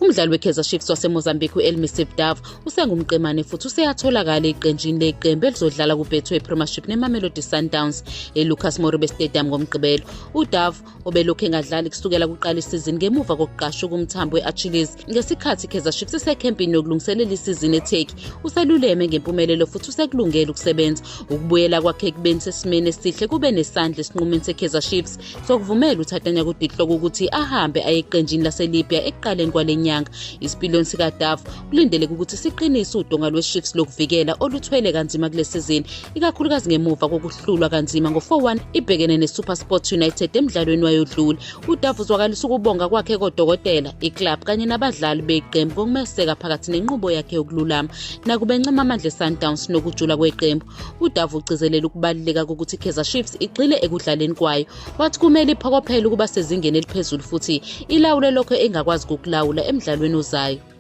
Umdlali weKaizer Chiefs waseMozambique u-Elmi Dove usengumqemane futhi useyatholakala eqenjini leqembu elizodlala kuBetway Premiership neMamelodi Sundowns eLucas Moribe Stadium ngoMgqibelo. UDove obelokhu engadlali kusukela kuqala isizini ngemuva kokuqashwa kumthambo we-Achilles ngesikhathi iKaizer Chiefs isekhempini yokulungiselela isizini eTurkey, useluleme ngempumelelo futhi usekulungele ukusebenza. Ukubuyela kwakhe ekubeni sesimeni esihle kube nesandla esinqumeni seKaizer Chiefs sokuvumela uThatanya kuDitloko ukuthi ahambe aye eqenjini laseLibya ekuqaleni kwale nyanga. Isipiliyoni sikaDove kulindeleke ukuthi siqinise udonga lweChiefs lokuvikela oluthwele kanzima kule sizini, ikakhulukazi ngemuva kokuhlulwa kanzima ngo-4-1 ibhekene neSuperSport United emdlalweni wayodlule. UDove uzwakalisa ukubonga kwakhe kodokotela, iklabhu kanye nabadlali beqembu ngokumeseka phakathi nenqubo yakhe yokululama. Nakuba encoma amandla eSundowns nokujula kweqembu, uDove ugcizelela ukubaluleka kokuthi iKaizer Chiefs igxile ekudlaleni kwayo. Wathi kumele iphokophele ukuba sezingeni eliphezulu futhi ilawule lokho engakwazi ukukulawula emdlalweni ozayo.